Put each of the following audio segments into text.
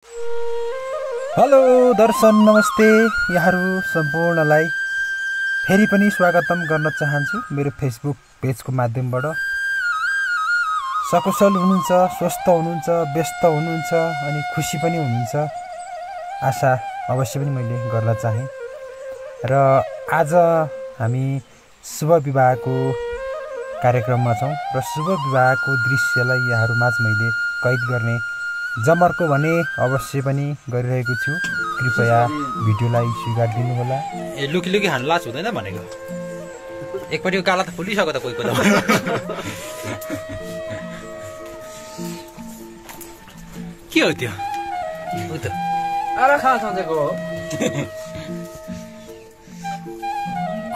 Hello दर्शन नमस्ते, यहाँहरू सम्पूर्णलाई फेरि पनि स्वागतम गर्न चाहन्छु मेरो फेसबुक पेजको माध्यमबाट। सकुशल हुनुहुन्छ, स्वस्थ हुनुहुन्छ, व्यस्त हुनुहुन्छ अनि खुसी पनि हुनुहुन्छ आशा अवश्य पनि मैले गर्न चाहे। र आज हामी शुभ विवाहको कार्यक्रममा छौं र शुभ विवाहको दृश्यलाई यहाँहरूमाझ मैले कैद गर्ने जमर्को भने अवश्य पनि गरिरहेको छु। कृपया भिडियोलाई स्वीकार दिनुहोला। लुकी लुकी हान्नु लाज हुँदैन भनेको। एकपट्टिको काला त फुलिसक्यो त कोहीको त। के हो त्यो? उ त आराखा सन्चेको हो।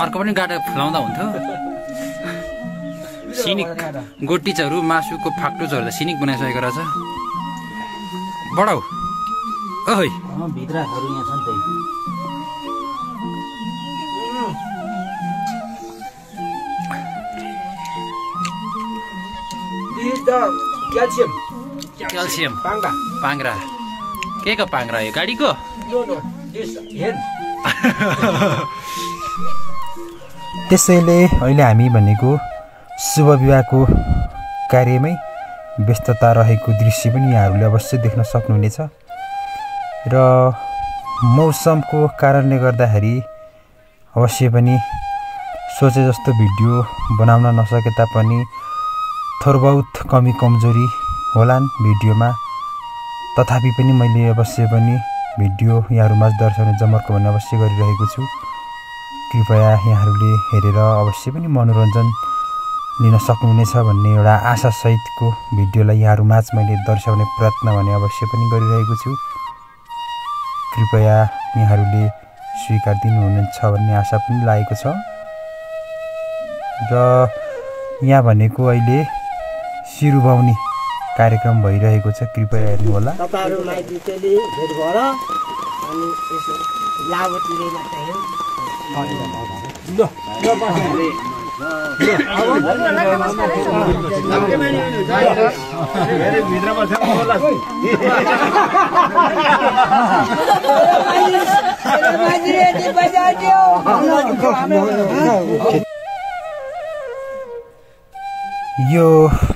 अर्को पनि गाडा फुलाउँदा हुन्थ्यो। सिनिक गोटीचहरू मासुको फाक्टोचहरू त सिनिक बनाइसकेको रहेछ। बडाउ ओइ भित्रहरू यहाँ छन् त। क्याल्सियम क्याल्सियम पाङ्गा पाङ्ग्रा के को पाङ्ग्रा यो गाडीको? त्यसैले अहिले हामी भनेको शुभ विवाहको कार्यमै व्यस्तता रहेको दृश्य पनि यहाँहरूले अवश्य देख्न सक्नुहुनेछ। र मौसमको कारणले गर्दाखेरि अवश्य पनि सोचे जस्तो भिडियो बनाउन नसके तापनि थोरबहुत कमी कमजोरी होलान् भिडियोमा, तथापि पनि मैले अवश्य पनि भिडियो यहाँहरूमाझ दर्शाउने जमर्को भन्ने अवश्य गरिरहेको छु। कृपया यहाँहरूले हेरेर अवश्य पनि मनोरञ्जन लिन सक्नुहुनेछ भन्ने एउटा आशा सहितको भिडियोलाई यहाँहरूमाझ मैले दर्शाउने प्रयत्न भने अवश्य पनि गरिरहेको छु। कृपया यहाँहरूले स्वीकार दिनुहुनेछ भन्ने आशा पनि लागेको छ। र यहाँ भनेको अहिले सिरुबाउने कार्यक्रम भइरहेको छ, कृपया हेर्नुहोला। तपाईहरु माइती चेली भेट भएर अनि यसो लावटीले मात्रै हो। यो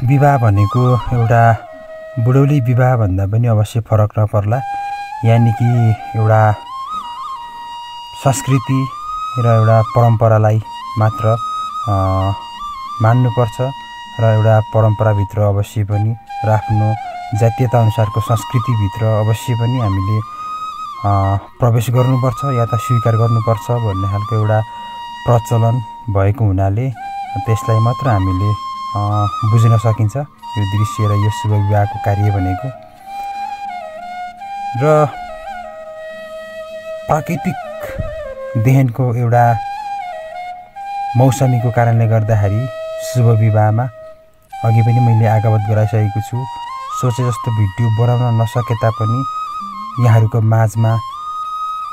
विवाह भनेको एउटा बुढौली विवाह भन्दा पनि अवश्य फरक नपर्ला। यानि कि एउटा संस्कृति र एउटा परम्परालाई मात्र मान्नुपर्छ र एउटा परम्पराभित्र अवश्य पनि र आफ्नो जातीयता अनुसारको संस्कृतिभित्र अवश्य पनि हामीले प्रवेश गर्नुपर्छ या त स्वीकार गर्नुपर्छ भन्ने खालको एउटा प्रचलन भएको हुनाले त्यसलाई मात्र हामीले बुझ्न सकिन्छ यो दृश्य र यो शुभ विवाहको कार्य भनेको। र प्राकृतिक देहनको एउटा मौसमीको कारणले गर्दाखेरि शुभ विवाहमा अघि पनि मैले आगवत गराइसकेको छु। सोचे जस्तो भिडियो बनाउन नसके तापनि यहाँहरूको माझमा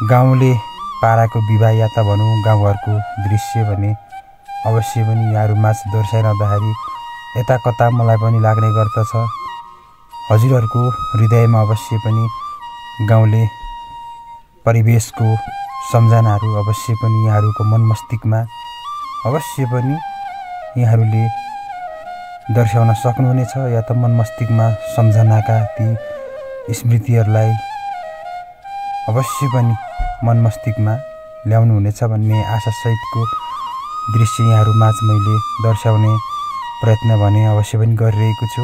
गाउँले पाराको विवाह या त भनौँ गाउँघरको दृश्य भने अवश्य पनि यहाँहरू माझ दर्शाइरहँदाखेरि यता कता मलाई पनि लाग्ने गर्दछ। हजुरहरूको हृदयमा अवश्य पनि गाउँले परिवेशको सम्झनाहरू अवश्य पनि यहाँहरूको मन मस्तिष्कमा अवश्य पनि यहाँहरूले दर्शाउन सक्नुहुनेछ या त मन मस्तिष्कमा सम्झनाका ती स्मृतिहरूलाई अवश्य पनि मन मस्तिष्कमा ल्याउनुहुनेछ भन्ने आशासहितको दृश्य यहाँहरूमाझ मैले दर्शाउने प्रयत्न भने अवश्य पनि गरिरहेको छु।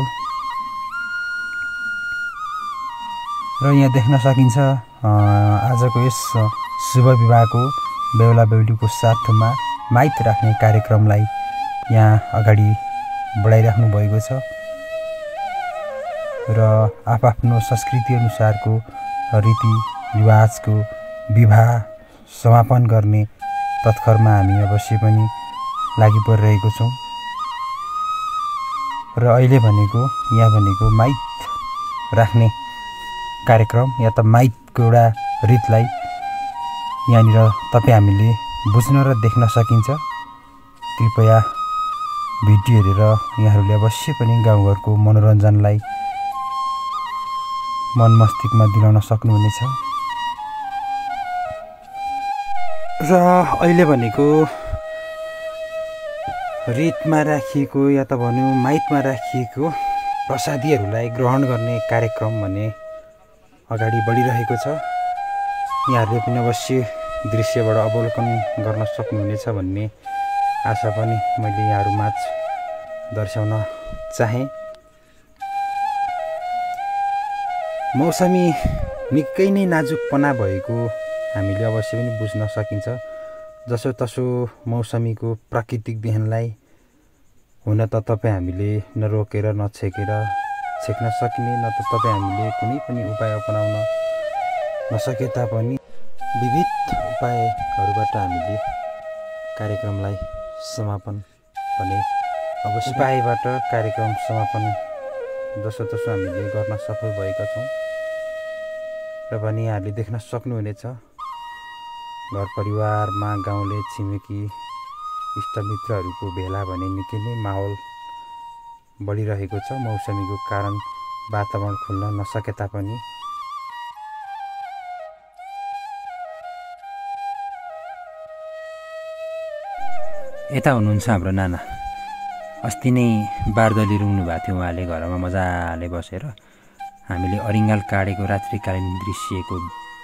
र यहाँ देख्न सकिन्छ आजको यस शुभ विवाहको बेहुला बेहुलीको साथमा माइत राख्ने कार्यक्रमलाई यहाँ अगाडि बढाइराख्नु भएको छ र आफ्नो संस्कृति अनुसारको रीतिरिवाजको विवाह समापन गर्ने तत्परमा हामी अवश्य पनि लागि परिरहेको छौँ। र अहिले भनेको यहाँ भनेको माइत राख्ने कार्यक्रम या त माइतको एउटा रीतलाई यहाँनिर तपाईँ हामीले बुझ्न र देख्न सकिन्छ। कृपया भिडियो हेरेर यहाँहरूले अवश्य पनि गाउँघरको मनोरञ्जनलाई मन मस्तिष्कमा दिलाउन सक्नुहुनेछ। र अहिले भनेको रितमा राखिएको या त भनौँ माइतमा राखिएको प्रसादीहरूलाई ग्रहण गर्ने कार्यक्रम भने अगाडि बढिरहेको छ। यहाँहरूले पनि अवश्य दृश्यबाट अवलोकन गर्न सक्नुहुनेछ भन्ने आशा पनि मैले यहाँहरूमाझ दर्शाउन चाहेँ। मौसमी निकै नै नाजुकपना भएको हामीले अवश्य पनि बुझ्न सकिन्छ। जसोतसो मौसमीको प्राकृतिक बिहानलाई हुन त तपाईँ हामीले नरोकेर नछेकेर छेक्न सकिने, न त तपाईँ हामीले कुनै पनि उपाय अपनाउन नसके तापनि विविध उपायहरूबाट हामीले कार्यक्रमलाई समापन भने अवश्य उपायबाट कार्यक्रम समापन जसोतसो हामीले गर्न सफल भएका छौँ। र पनि यहाँहरूले देख्न सक्नुहुनेछ घर परिवारमा गाउँले छिमेकी इष्टमित्रहरूको भेला भने निकै नै माहौल बढिरहेको छ। मौसमीको कारण वातावरण खुल्न नसके तापनि यता हुनुहुन्छ हाम्रो नाना। अस्ति नै बारदली रुङ्नु भएको थियो उहाँले घरमा मजाले बसेर। हामीले अरिङ्गाल काटेको रात्रिकालीन दृश्यको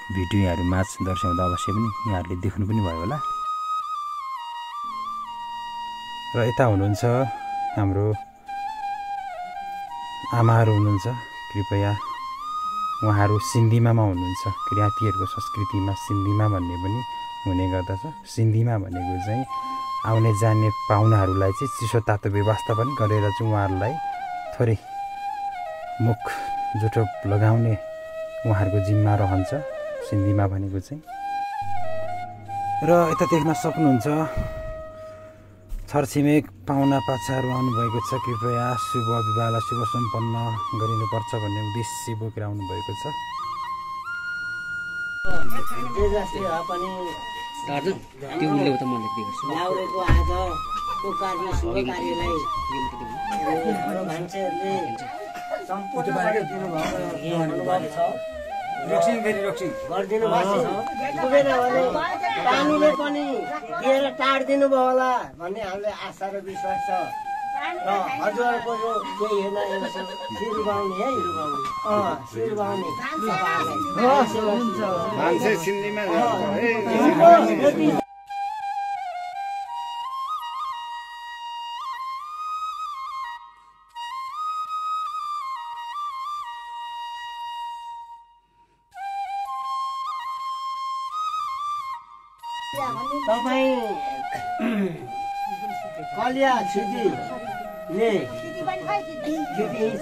भिडियो यहाँहरूमाझ दर्शाउँदा अवश्य पनि यहाँहरूले देख्नु पनि भयो होला। र यता हुनुहुन्छ हाम्रो आमाहरू हुनुहुन्छ। कृपया उहाँहरू सिन्धीमामा हुनुहुन्छ। किराँतीहरूको संस्कृतिमा सिन्धीमा भन्ने पनि हुने गर्दछ। सिन्धीमा भनेको चाहिँ आउने जाने पाहुनाहरूलाई चाहिँ चिसो तातो व्यवस्था पनि गरेर चाहिँ उहाँहरूलाई थोरै मुख जुठो लगाउने उहाँहरूको जिम्मा रहन्छ सिन्धीमा भनेको चाहिँ। र यता देख्न सक्नुहुन्छ छरछिमेक पाहुना पाछाहरू आउनुभएको छ। कृपया शुभ विवाहलाई शुभ सम्पन्न गरिनुपर्छ भन्ने उद्देश्य बोकेर आउनुभएको छ। ल्याउरेको आजको कार्य शुभ कार्यलाई मान्छेहरूले सम्पूर्ण गरिदिनु भएको अनुभव छ। गरिदिनु भएको छ। पुगेन भने पानीले पनि दिएर टाढिदिनु भयो होला भन्ने हामीले आशा र विश्वास छ। र हजुरहरूको जो केही होइन सिरुबाउने है सिरुबाउने मान्छे सिन्धीमा तपाईँ कलिया छिटीले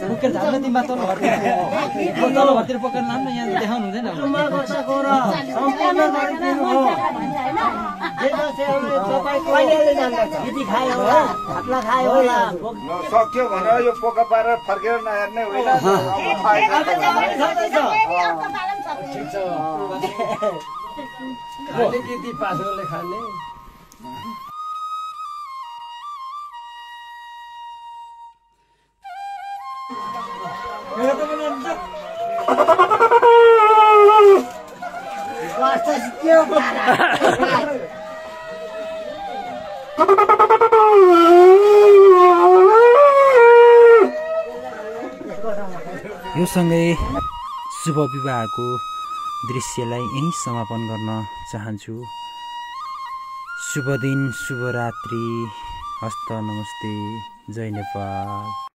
बोकेर झाल्न तिमी मात्र तल भतिर बोकेर लान्न यहाँ देखाउनु हुँदैन बसेको र सम्पूर्ण गरिदिनु हो। तपाईँ कहिलेले जान्दछ? यदि खायो होला खाप्ला खायो होला सक्यो भनेर यो पोका पारेर फर्केर नहेर्ने होइन। अलिकति पासोले खाने यो सँगै शुभ विवाहको दृश्यलाई यहीँ समापन गर्न चाहन्छु। शुभ दिन, शुभ रात्रि, हस्त नमस्ते, जय नेपाल।